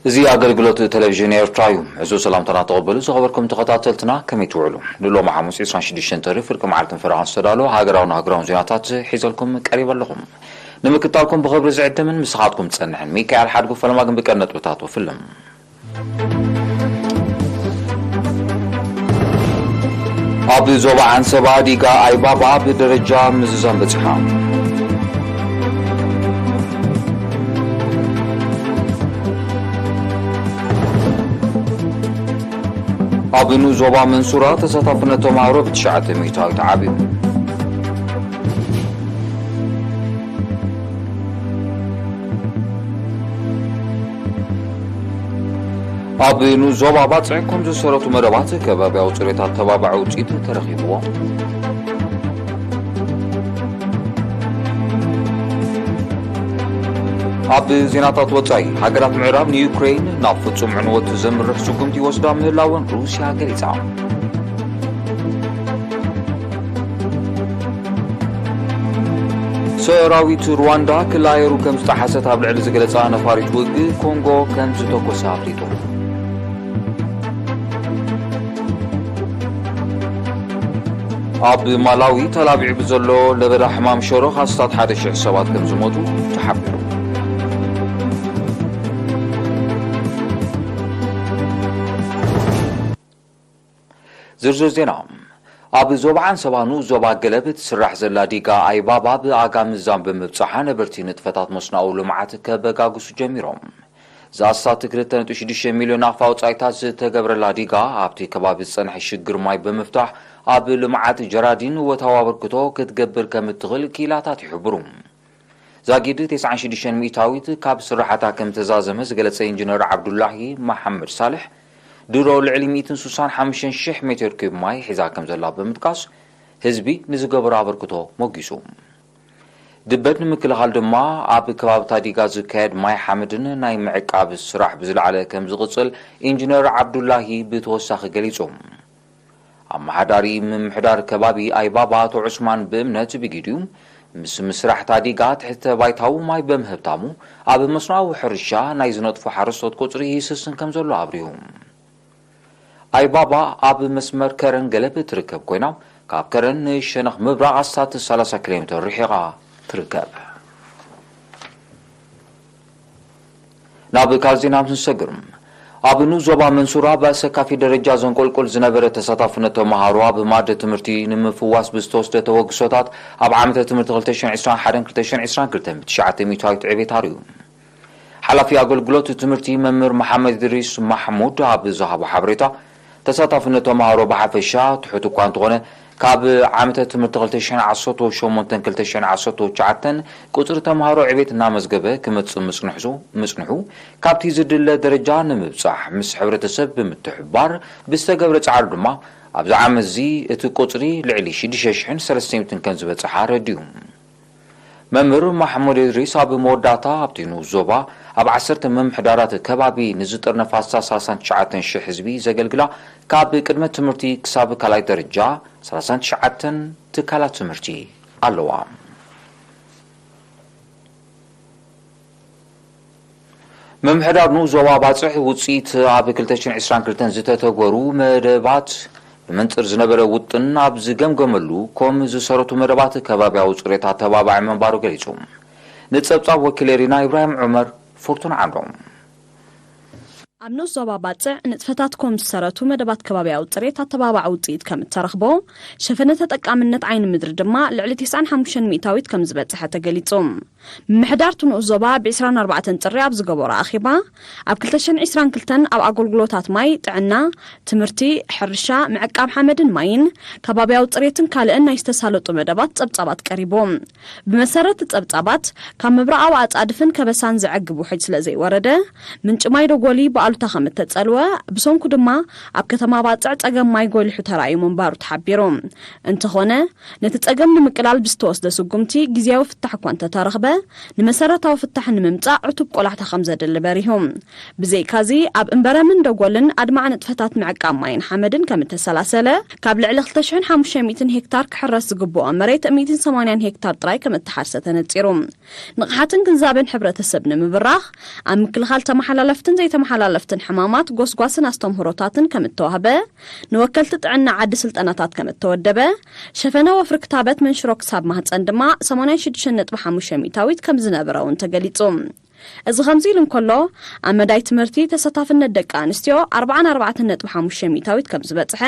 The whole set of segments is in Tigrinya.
እዚ ኣገልግሎት ቴሌቪዥን ኤርትራ እዩ። እዚ ሰላምታና ተቐበሉ። ዝኸበርኩም ተኸታተልትና፣ ከመይ ትውዕሉ? ንሎሚ ሓሙስ ዕስራን ሽዱሽተን ጥሪ ፍርቂ መዓልትን ፈረቓን ዝተዳለወ ሃገራውን ሃገራውን ዜናታት ሒዘልኩም ቀሪበ ኣለኹም። ንምክታልኩም ብኽብሪ ዝዕድምን ምስኻትኩም ዝጸንሕን ሚካኤል ሓድጉ። ፈለማ ግን ብቀንዲ ነጥብታት ወፍልም። ኣብ ዞባ ዓንሰባ ዲጋ ኣይባባ ብደረጃ ምዝዛም በጺሓ። ኣብ ንኡስ ዞባ መንሱራ ተሳታፍነት ተማሃሮ ብትሽዓተ ሚእታዊት ዓብዩ። ኣብ ንኡስ ዞባ ባጽዕ ከም ዝሰረቱ መደባት ከባብያዊ ጽሬት ኣተባባዒ ውጽኢት ተረኺብዎ። ኣብ ዜናታት ወጻኢ፣ ሃገራት ምዕራብ ንዩክሬን ናብ ፍጹም ዕንወት ዘምርሕ ስጉምቲ ይወስዳ ምህላወን ሩስያ ገሊጻ። ሰራዊት ሩዋንዳ ክላየሩ ከም ዝጠሓሰት ኣብ ልዕሊ ዝገለጻ ነፋሪት ውግእ ኮንጎ ከም ዝተኮሰ ኣፍሊጡ። ኣብ ማላዊ ተላቢዑ ብዘሎ ለበዳ ሕማም ሸሮኽ ኣስታት ሓደ ሽሕ ሰባት ከም ዝሞቱ ተሓቢሩ። ዝርዝር ዜና። ኣብ ዞባ ዓንሰባ ንኡስ ዞባ ገለብ እትስራሕ ዘላ ዲጋ ኣይባባ ብኣጋ ምዛም ብምብጻሓ ነበርቲ ንጥፈታት መስኖኣዊ ልምዓት ከበጋግሱ ጀሚሮም። ዝኣስታት ክልተ ነጥቢ ሽዱሽተ ሚልዮን ናቕፋ ወጻኢታት ዝተገብረላ ዲጋ ኣብቲ ከባቢ ዝጸንሐ ሽግር ማይ ብምፍታሕ ኣብ ልምዓት ጀራዲን እወታዊ ኣበርክቶ ክትገብር ከም እትኽእል ክኢላታት ይሕብሩ። ዛጊድ ተስዓን ሽዱሽተን ሚእታዊት ካብ ስራሕታ ከም ዝተዛዘመ ዝገለጸ ኢንጂነር ዓብዱላሂ መሓመድ ሳልሕ፣ ድሮ ልዕሊ ሚእትን ስሳን ሓሙሽተን ሽሕ ሜትር ኪዩብ ማይ ሒዛ ከም ዘላ ብምጥቃስ፣ ህዝቢ ንዝገበሮ ኣበርክቶ ሞጊሱ። ድበት ንምክልኻል ድማ ኣብ ከባብታት ዲጋ ዝካየድ ማይ ሓመድን ናይ ምዕቃብ ስራሕ ብዝለዓለ ከም ዝቕጽል ኢንጂነር ዓብዱላሂ ብተወሳኺ ገሊጹ። ኣመሓዳሪ ምምሕዳር ከባቢ ኣይባባ ኣቶ ዑስማን ብእምነት ብጊድኡ ምስ ምስራሕ ታዲጋ ትሕተ ባይታዊ ማይ በምህብታሙ ኣብ መስኖኣዊ ሕርሻ ናይ ዝነጥፉ ሓረስቶት ቁጽሪ ይስስን ከም ዘሎ ኣብሪሁ። ኣይባባ ኣብ መስመር ከረን ገለብ ትርከብ ኮይና ካብ ከረን ንሸነኽ ምብራቕ ኣስታት ሰላሳ ኪሎ ሜትር ርሒቓ ትርከብ። ናብ ካልእ ዜና ምስ ንሰግር፣ ኣብ ንኡስ ዞባ መንሱራ ብኣሰካፊ ደረጃ ዘንቆልቁል ዝነበረ ተሳታፍነት ተመሃሮ ኣብ ማእዲ ትምህርቲ ንምፍዋስ ብዝተወስደ ተበግሶታት ኣብ ዓመተ ትምህርቲ ክልተ ሽሕን ዕስራን ሓደን ክልተ ሽሕን ዕስራን ክልተን ብትሽዓተ ሚእታዊት ዕቤት ኣርእዩ። ሓላፊ ኣገልግሎት ትምህርቲ መምህር መሓመድ እድሪስ ማሕሙድ ኣብ ዝሃቦ ሓበሬታ፣ ተሳታፍነት ተምሃሮ ብሓፈሻ ትሑት እኳ እንተኾነ፣ ካብ ዓመተ ትምህርቲ ክልተ ሽሕን ዓሰርተ ሸሞንተን ክልተ ሽሕን ዓሰርተ ትሽዓተን ቁጽሪ ተምሃሮ ዕቤት እናመዝገበ ክመጽእ ምጽንሑ፣ ምጽንሑ፣ ካብቲ ዝድለ ደረጃ ንምብጻሕ ምስ ሕብረተሰብ ብምትሕብባር ብዝተገብረ ጻዕሪ ድማ ኣብዚ ዓመት እዚ እቲ ቁጽሪ ልዕሊ ሽዱሽተ ሽሕን ሰለስተ ሚእትን ከም ዝበጽሓ ኣረዲኡ። መምህር ማሕሙድ እድሪስ ኣብ መወዳእታ ኣብቲ ንኡስ ዞባ ኣብ ዓሰርተ ምምሕዳራት ከባቢ ንዝጥርነፋ ኣስታት ሰላሳን ትሽዓተን ሽሕ ህዝቢ ዘገልግላ ካብ ቅድመ ትምህርቲ ክሳብ ካልኣይ ደረጃ ሰላሳን ትሽዓተን ትካላት ትምህርቲ ኣለዋ። ምምሕዳር ንኡስ ዞባ ባጽዕ ውጽኢት ኣብ ክልተ ሽሕን ዕስራን ክልተን ዝተተግበሩ መደባት ብመንጽር ዝነበረ ውጥን ኣብ ዝገምገመሉ፣ ኮም ዝሰረቱ መደባት ከባብያዊ ጽሬት ኣተባባዒ ምንባሩ ገሊጹ። ንጸብጻብ ወኪል ኤሪና ኢብራሂም ዑመር፣ ፍርቱን ዓምዶም። ኣብ ንኡስ ዞባ ባጽዕ ንጥፈታት ኮም ዝሰረቱ መደባት ከባብያዊ ጽሬት ኣተባባዒ ውጽኢት ከም እተረኽቦ፣ ሸፈነ ተጠቃምነት ዓይኒ ምድሪ ድማ ልዕሊ ተስዓን ሓሙሽተን ሚእታዊት ከም ዝበጽሐ ተገሊጹ። ምምሕዳር እቲ ንኡስ ዞባ ብ ዕስራን ኣርባዕተን ጥሪ ኣብ ዝገበሮ ኣኼባ፣ ኣብ ክልተ ሽሕን ዕስራን ክልተን ኣብ ኣገልግሎታት ማይ፣ ጥዕና፣ ትምህርቲ፣ ሕርሻ፣ ምዕቃብ ሓመድን ማይን፣ ከባብያዊ ጽሬትን ካልእን ናይ ዝተሳለጡ መደባት ጸብጻባት ቀሪቡ። ብመሰረት እቲ ጸብጻባት፣ ካብ ምብራቓዊ ኣጻድፍን ከበሳን ዘዕግብ ውሕጅ ስለ ዘይወረደ፣ ምንጪ ማይ ደጎሊ ብኣሉታ ከም እተጸልወ፣ ብሰንኩ ድማ ኣብ ከተማ ባጽዕ ጸገም ማይ ጎሊሑ ተራእዩ ምንባሩ ተሓቢሩ። እንተኾነ፣ ነቲ ጸገም ንምቅላል ብዝተወስደ ስጉምቲ ግዝያዊ ፍታሕ እኳ እንተተረኽበ፣ ንመሰረታዊ ፍታሕ ንምምጻእ ዕቱብ ቆላሕታ ከም ዘድሊ በሪሁ። ብዘይካዚ ኣብ እምበረምን ደጎልን ኣድማዕ ንጥፈታት ምዕቃብ ማይን ሓመድን ከም እተሰላሰለ፣ ካብ ልዕሊ ክልተ ሽሕን ሓሙሽተ ሚእትን ሄክታር ክሕረስ ዝግብኦ መሬት ሚእትን ሰማንያን ሄክታር ጥራይ ከም እተሓርሰ ተነጺሩ። ንቕሓትን ግንዛቤን ሕብረተሰብ ንምብራኽ፣ ኣብ ምክልኻል ተመሓላለፍትን ዘይተመሓላለፍትን ሕማማት ጎስጓስን ኣስተምህሮታትን ከም እተዋህበ፣ ንወከልቲ ጥዕና ዓዲ ስልጠናታት ከም እተወደበ፣ ሸፈነ ወፍሪ ክታበት መንሽሮ ክሳብ ማህፀን ድማ ሰማንያን ሽዱሽተን ነጥቢ ሓሙሽተ ሚእታዊት ከም ዝነበረ እውን ተገሊጹ። እዚ ከምዚ ኢሉ እንከሎ፣ ኣብ መዳይ ትምህርቲ ተሳታፍነት ደቂ ኣንስትዮ ኣርባዓን ኣርባዕተን ነጥቢ ሓሙሽተ ሚእታዊት ከም ዝበጽሐ፣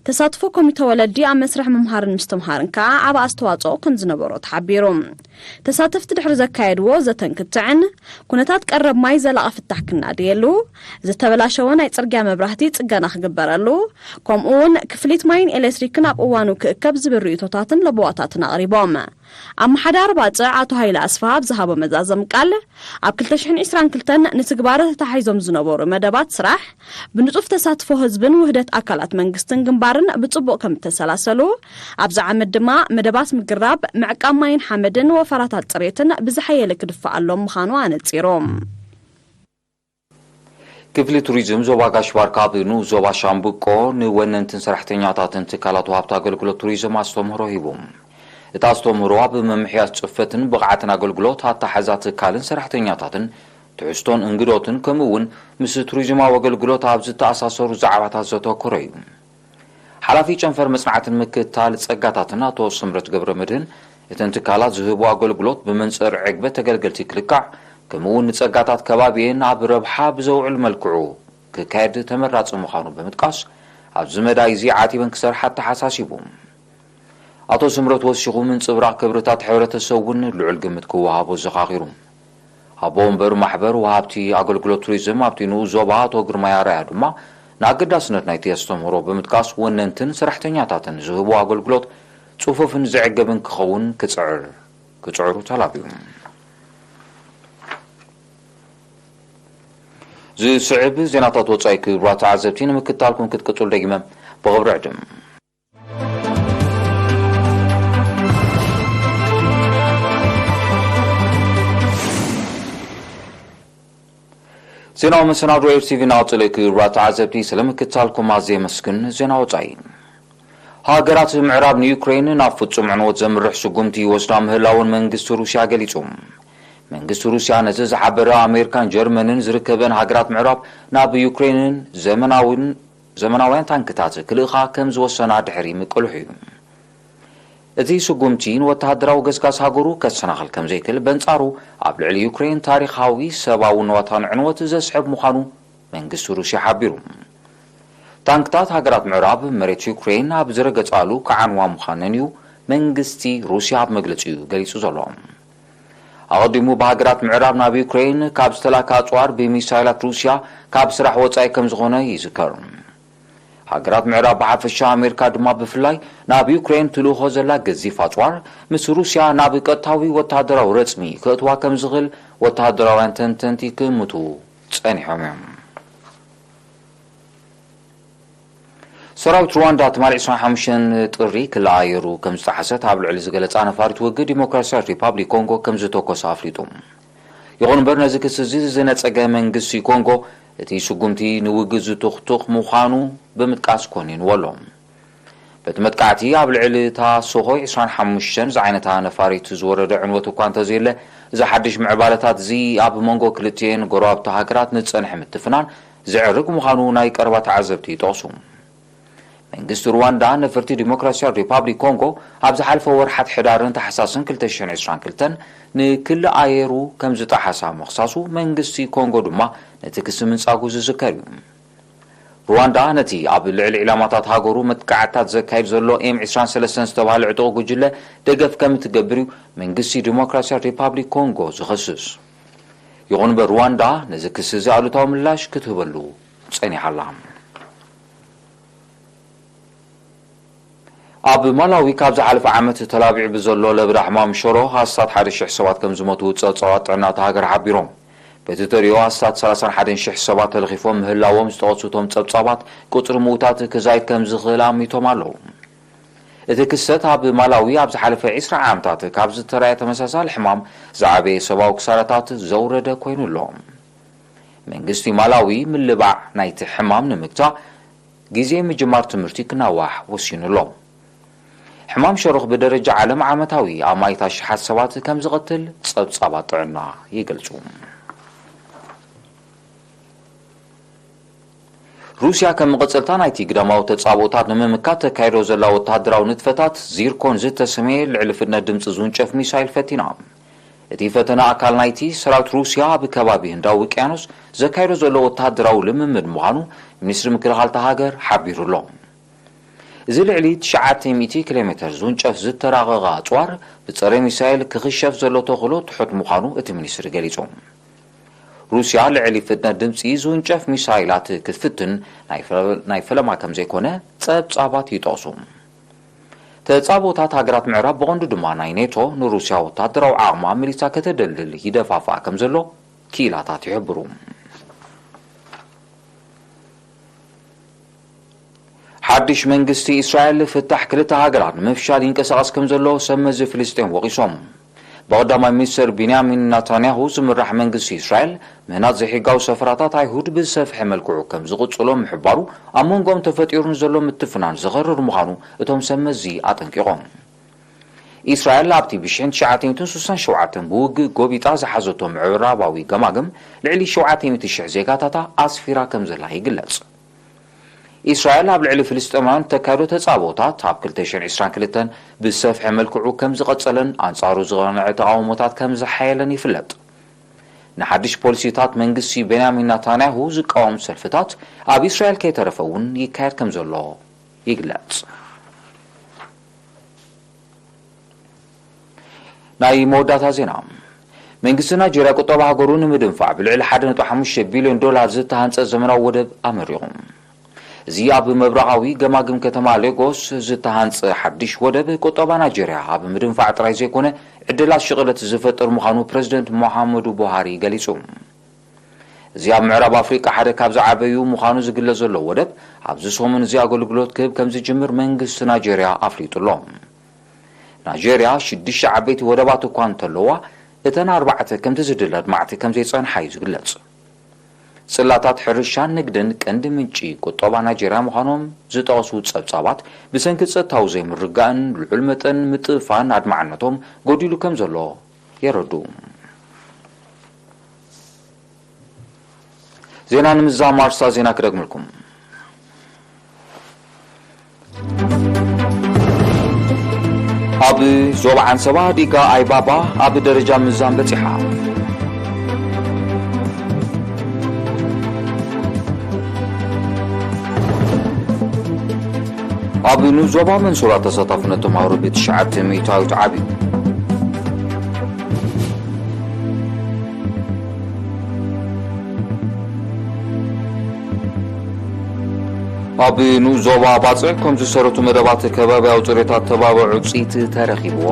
ተሳትፎ ኮሚተ ወለዲ ኣብ መስርሕ ምምሃርን ምስትምሃርን ከኣ ዓቢ ኣስተዋጽኦ ከም ዝነበሮ ተሓቢሩ። ተሳተፍቲ ድሕሪ ዘካየድዎ ዘተን ክትዕን፣ ኩነታት ቀረብ ማይ ዘላቒ ፍታሕ ክናደየሉ፣ ዝተበላሸወ ናይ ጽርግያ መብራህቲ ጽገና ክግበረሉ፣ ከምኡ እውን ክፍሊት ማይን ኤሌክትሪክን ኣብ እዋኑ ክእከብ ዝብል ርእይቶታትን ለበዋታትን ኣቕሪቦም። ኣመሓዳሪ ባጽዕ ኣቶ ሃይለ ኣስፍሃ ኣብ ዝሃቦ መዛዘሚ ቃል፣ ኣብ ክልተ ሽሕን ዕስራን ክልተን ንትግባረ ተታሒዞም ዝነበሩ መደባት ስራሕ፣ ብንጡፍ ተሳትፎ ህዝብን ውህደት ኣካላት መንግስትን ግንባርን ብጽቡቕ ከም እተሰላሰሉ፣ ኣብዚ ዓመት ድማ መደባት ምግራብ፣ ምዕቃብ ማይን ሓመድን ወፈራታት ጽሬትን ብዝሓየለ ክድፈኣሎም ምዃኑ ኣነጺሩ። ክፍሊ ቱሪዝም ዞባ ጋሽ ባርካ ኣብ ንኡስ ዞባ ሻምብቆ ንወነንትን ሰራሕተኛታትን ትካላት ወሃብቲ ኣገልግሎት ቱሪዝም ኣስተምህሮ ሂቡ። እቲ ኣስተምህሮ ኣብ ምምሕያሽ ጽፈትን ብቕዓትን ኣገልግሎት ኣተሓሕዛ ትካልን ሰራሕተኛታትን ትሕዝቶን እንግዶትን ከምኡ እውን ምስ ቱሪዝማዊ ኣገልግሎት ኣብ ዝተኣሳሰሩ ዛዕባታት ዘተኮረ እዩ። ሓላፊ ጨንፈር መጽናዕትን ምክትታል ጸጋታትን ኣቶ ስምረት ገብረ መድህን፣ እተን ትካላት ዝህቦ ኣገልግሎት ብመንጽር ዕግበት ተገልገልቲ ክልካዕ፣ ከምኡ እውን ንጸጋታት ከባቢኤን ኣብ ረብሓ ብዘውዕል መልክዑ ክካየድ ተመራጺ ምዃኑ ብምጥቃስ፣ ኣብዚ መዳይ እዚ ዓቲበን ክሰርሓ ኣተሓሳሲቡ። ኣቶ ስምረት ወሲኹ፣ ምንጽብራቕ ክብርታት ሕብረተሰብ እውን ልዑል ግምት ክወሃቦ ዘኻኺሩ። ኣቦ ወንበር ማሕበር ወሃብቲ ኣገልግሎት ቱሪዝም ኣብቲ ንኡስ ዞባ ኣቶ ግርማይ ኣርኣያ ድማ ንኣገዳስነት ናይቲ ኣስተምህሮ ብምጥቃስ፣ ወነንትን ሰራሕተኛታትን ዝህቦ ኣገልግሎት ጽፉፍን ዘዕገብን ክኸውን ክጽዕር ክጽዕሩ ተላብዩ። ዝስዕብ ዜናታት ወጻኢ ክቡራት ተዓዘብቲ ንምክትታልኩም ክትቅጽሉ ደጊመ ብኽብሪ ዕድም። ዜናዊ መሰናዶ ኤር ቲቪ እናቐጸለ እዩ። ክቡራት ተዓዘብቲ፣ ስለ ምክትታልኩም ኣዝየ የመስግን። ዜና ወጻኢ። ሃገራት ምዕራብ ንዩክሬን ናብ ፍጹም ዕንወት ዘምርሕ ስጉምቲ ይወስዳ ምህላወን መንግስቲ ሩስያ ገሊጹ። መንግስቲ ሩስያ ነዚ ዝሓበረ፣ ኣሜሪካን ጀርመንን ዝርከበን ሃገራት ምዕራብ ናብ ዩክሬንን ዘመናውን ዘመናውያን ታንክታት ክልእኻ ከም ዝወሰና ድሕሪ ምቅልሑ እዩ። እዚ ስጉምቲ ንወተሃደራዊ ገስጋስ ሃገሩ ከሰናኽል ከም ዘይክእል፣ በንጻሩ ኣብ ልዕሊ ዩክሬን ታሪኻዊ ሰብኣውን ንዋታን ዕንወት ዘስዕብ ምዃኑ መንግስቲ ሩስያ ሓቢሩ። ታንክታት ሃገራት ምዕራብ መሬት ዩክሬን ኣብ ዝረገጻሉ ክዓንዋ ምዃነን እዩ መንግስቲ ሩስያ ኣብ መግለጺኡ ገሊጹ ዘሎ። ኣቐዲሙ ብሃገራት ምዕራብ ናብ ዩክሬን ካብ ዝተላከ ኣጽዋር ብሚሳይላት ሩስያ ካብ ስራሕ ወጻኢ ከም ዝኾነ ይዝከር። ሃገራት ምዕራብ ብሓፈሻ፣ ኣሜሪካ ድማ ብፍላይ፣ ናብ ዩክሬን ትልእኾ ዘላ ገዚፍ ኣጽዋር ምስ ሩስያ ናብ ቀጥታዊ ወተሃደራዊ ረጽሚ ከእትዋ ከም ዝኽእል ወተሃደራውያን ተንተንቲ ክእምቱ ጸኒሖም እዮም። ሰራዊት ሩዋንዳ ትማሊ ዕስራን ሓሙሽተን ጥሪ ክልኣየሩ ከም ዝጠሓሰት ኣብ ልዕሊ ዝገለጻ ነፋሪት ውግእ ዲሞክራሲያዊት ሪፓብሊክ ኮንጎ ከም ዝተኮሰ ኣፍሊጡ። ይኹን እምበር፣ ነዚ ክሲ እዚ ዝነጸገ መንግስቲ ኮንጎ፣ እቲ ስጉምቲ ንውግእ ዝቱኽቱኽ ምዃኑ ብምጥቃስ ኮኒንዎ ኣሎ። በቲ መጥቃዕቲ ኣብ ልዕሊ እታ ሶኾይ ዕስራን ሓሙሽተን ዝዓይነታ ነፋሪት ዝወረደ ዕንወት እኳ እንተዘየለ፣ እዚ ሓድሽ ምዕባለታት እዚ ኣብ መንጎ ክልቲኤን ጎረባብቲ ሃገራት ንዝጸንሐ ምትፍናን ዘዕርግ ምዃኑ ናይ ቀረባ ተዓዘብቲ ይጠቕሱ። መንግስቲ ሩዋንዳ፣ ነፈርቲ ዲሞክራሲያዊት ሪፓብሊክ ኮንጎ፣ ኣብ ዝሓለፈ ወርሓት ሕዳርን ታሕሳስን ክልተ ሽሕን ዕስራን ክልተን ንክሊ ኣየሩ ከም ዝጠሓሳ ምኽሳሱ፣ መንግስቲ ኮንጎ ድማ ነቲ ክሲ ምንጻጉ ዝዝከር እዩ። ሩዋንዳ፣ ነቲ ኣብ ልዕሊ ዒላማታት ሃገሩ መጥቃዕትታት ዘካይድ ዘሎ ኤም ዕስራን ሰለስተን ዝተባህለ ዕጡቕ ጉጅለ ደገፍ ከም እትገብር እዩ መንግስቲ ዲሞክራሲያዊት ሪፓብሊክ ኮንጎ ዝኸስስ። ይኹን እምበር፣ ሩዋንዳ ነዚ ክሲ እዚ ኣሉታዊ ምላሽ ክትህበሉ ጸኒሓ ኣላ። ኣብ ማላዊ ካብ ዝሓለፈ ዓመት ተላቢዑ ብዘሎ ለበዳ ሕማም ሸሮ ኣስታት ሓደ ሽሕ ሰባት ከም ዝሞቱ ጸብጻባት ጥዕና እታ ሃገር ሓቢሮም። በቲ ተርእዮ ኣስታት ሰላሳን ሓደን ሽሕ ሰባት ተለኺፎም ምህላዎም ዝጠቐሱ እቶም ጸብጻባት፣ ቁጽሪ ምዉታት ክዛይድ ከም ዝኽእል ኣሚቶም ኣለዉ። እቲ ክስተት ኣብ ማላዊ ኣብ ዝሓለፈ ዕስራ ዓመታት ካብ ዝተራእየ ተመሳሳሊ ሕማም ዝዓበየ ሰብኣዊ ክሳራታት ዘውረደ ኮይኑ ኣሎ። መንግስቲ ማላዊ ምልባዕ ናይቲ ሕማም ንምግታእ ግዜ ምጅማር ትምህርቲ ክናዋሕ ወሲኑ ኣሎ። ሕማም ሸሮኽ ብደረጃ ዓለም ዓመታዊ ኣማኢት ኣሽሓት ሰባት ከም ዝቐትል ጸብጻባት ጥዕና ይገልጹ። ሩስያ ከም መቐጸልታ ናይቲ ግዳማዊ ተጻብኦታት ንምምካት ተካይዶ ዘላ ወተሃደራዊ ንጥፈታት ዚርኮን ዝተሰመየ ልዕሊ ፍጥነት ድምጺ ዝውንጨፍ ሚሳይል ፈቲና። እቲ ፈተና ኣካል ናይቲ ሰራዊት ሩስያ ኣብ ከባቢ ህንዳዊ ውቅያኖስ ዘካይዶ ዘሎ ወተሃደራዊ ልምምድ ምዃኑ ሚኒስትሪ ምክልኻል እታ ሃገር ሓቢሩ ኣሎ። እዚ ልዕሊ ትሽዓተ ሚእቲ ኪሎ ሜተር ዝውንጨፍ ዝተራቐቐ ኣጽዋር ብጸረ ሚሳይል ክኽሸፍ ዘሎ ተኽእሎ ትሑት ምዃኑ እቲ ሚኒስትሪ ገሊጹ። ሩስያ ልዕሊ ፍጥነት ድምጺ ዝውንጨፍ ሚሳይላት ክትፍትን ናይ ፈ-፣ ናይ ፈለማ ከም ዘይኮነ ጸብጻባት ይጠቕሱ። ተጻብኦታት ሃገራት ምዕራብ ብቐንዱ ድማ ናይ ኔቶ ንሩስያ ወታደራዊ ዓቕማ መሊሳ ከተደልድል ይደፋፍኣ ከም ዘሎ ክኢላታት ይሕብሩ። ሓድሽ መንግስቲ እስራኤል ፍታሕ ክልተ ሃገራት ንምፍሻል ይንቀሳቐስ ከም ዘሎ ሰብ መዚ ፍልስጤም ወቒሶም። ብቐዳማይ ሚኒስትር ቢንያሚን ናታንያሁ ዝምራሕ መንግስቲ እስራኤል ምህናጽ ዘይሕጋዊ ሰፈራታት ኣይሁድ ብዝሰፍሐ መልክዑ ከም ዝቕጽሎ ምሕባሩ ኣብ መንጎኦም ተፈጢሩ ንዘሎ ምትፍናን ዘኸርር ምዃኑ እቶም ሰብ መዚ ኣጠንቂቖም። እስራኤል ኣብቲ ብሽሕን ትሽዓተ ሚእትን ስሳን ሸውዓተን ብውግእ ጎቢጣ ዝሓዘቶ ምዕራባዊ ገማግም ልዕሊ ሸውዓተ ሚእቲ ሽሕ ዜጋታታ ኣስፊራ ከም ዘላ ይግለጽ። እስራኤል ኣብ ልዕሊ ፍልስጤማውያን ተካይዶ ተጻብኦታት ኣብ ክልተ ሽሕን ዕስራን ክልተን ብዝሰፍሐ መልክዑ ከም ዝቐጸለን ኣንጻሩ ዝቐንዐ ተቓውሞታት ከም ዝሓየለን ይፍለጥ። ንሓድሽ ፖሊሲታት መንግስቲ ቤንያሚን ናታንያሁ ዝቃወም ሰልፍታት ኣብ እስራኤል ከይተረፈ እውን ይካየድ ከም ዘሎ ይግለጽ። ናይ መወዳእታ ዜና። መንግስቲ ናይጄርያ ቁጠባ ሃገሩ ንምድንፋዕ ብልዕሊ ሓደ ነጥቢ ሓሙሽተ ቢልዮን ዶላር ዝተሃንጸ ዘመናዊ ወደብ ኣመሪቑ። እዚ ኣብ ምብራቓዊ ገማግም ከተማ ሌጎስ ዝተሃንጸ ሓድሽ ወደብ ቁጠባ ናይጄርያ ኣብ ምድንፋዕ ጥራይ ዘይኮነ ዕድላት ሽቕለት ዝፈጥር ምዃኑ ፕረዚደንት ሙሓመዱ ቡሃሪ ገሊጹ። እዚ ኣብ ምዕራብ ኣፍሪቃ ሓደ ካብ ዝዓበዩ ምዃኑ ዝግለጽ ዘሎ ወደብ ኣብዚ ሰሙን እዚ ኣገልግሎት ክህብ ከም ዝጅምር መንግስቲ ናይጄርያ ኣፍሊጡ ኣሎ። ናይጄርያ ሽዱሽተ ዓበይቲ ወደባት እኳ እንተለዋ፣ እተን ኣርባዕተ ከምቲ ዝድለ ኣድማዕቲ ከም ዘይጸንሓ እዩ ዝግለጽ። ጽላታት ሕርሻን ንግድን ቀንዲ ምንጪ ቁጠባ ናይጄርያ ምዃኖም ዝጠቐሱ ጸብጻባት፣ ብሰንኪ ጸጥታዊ ዘይምርግጋእን ልዑል መጠን ምጥፍፋእን ኣድማዕነቶም ጎዲሉ ከም ዘሎ የረድኡ። ዜና ንምዝዛም ኣርእስታት ዜና ክደግመልኩም። ኣብ ዞባ ዓንሰባ ዲጋ ኣይባባ ኣብ ደረጃ ምዛን በጺሓ። ኣብ ንዞባ መንሱራ ተሳታፍነት ተማሃሮ ብትሽዓተ ሚእታዊት ዓብዩ። ኣብ ንኡስ ዞባ ባጽዕ ከም ዝሰረቱ መደባት ከባብያዊ ጽሬታት ተባብዕ ውጽኢት ተረኺብዎ።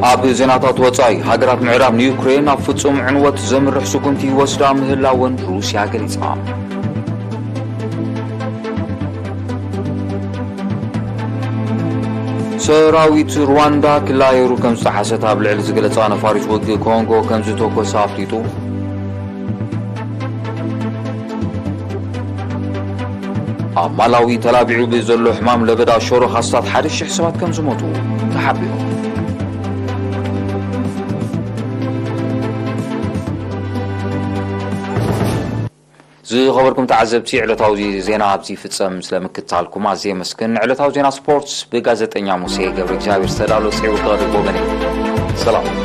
ኣብ ዜናታት ወጻኢ፣ ሃገራት ምዕራብ ንዩክሬን ኣብ ፍጹም ዕንወት ዘምርሕ ስጉምቲ ይወስዳ ምህላወን ሩስያ ገሊጻ። ሰራዊት ሩዋንዳ ክላየሩ ከም ዝተሓሰት ኣብ ልዕሊ ዝገለጻ ነፋሪት ውግእ ኮንጎ ከም ዝተኮሰ ኣፍሊጡ። ኣብ ማላዊ ተላቢዑ ብዘሎ ሕማም ለበዳ ሸሮኽ ኣስታት ሓደ ሽሕ ሰባት ከም ዝሞቱ ተሓቢሩ። ዝኸበርኩም ተዓዘብቲ፣ ዕለታዊ ዜና ኣብዚ ይፍጸም። ስለ ምክትታልኩም ኣዝየ የመስግን። ዕለታዊ ዜና ስፖርት ብጋዜጠኛ ሙሴ ገብረ እግዚኣብሔር ዝተዳሎ ጽዒቡ ክቐርብ ወገነይ። ሰላም።